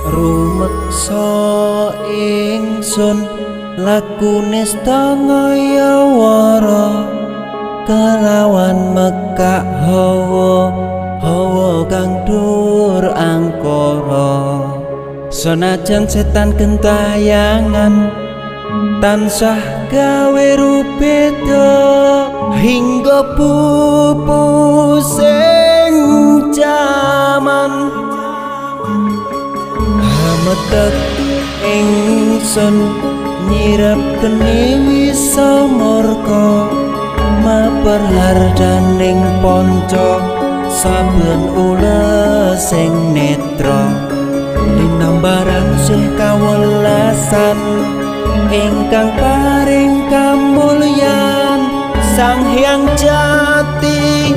Rumeksa ingsun lakune stangayawara kelawan mekak hawa hawa kang dur angkara. Senajan setan gentayangan tansah gawe rubeda hingga pupus ing jaman. Hametek ingsun nyirep geni wisa murka maper hardaning ponco saben ules sing netra linambaran sih kawelasan ingkang paring kamulyan Sang Hyang Jati.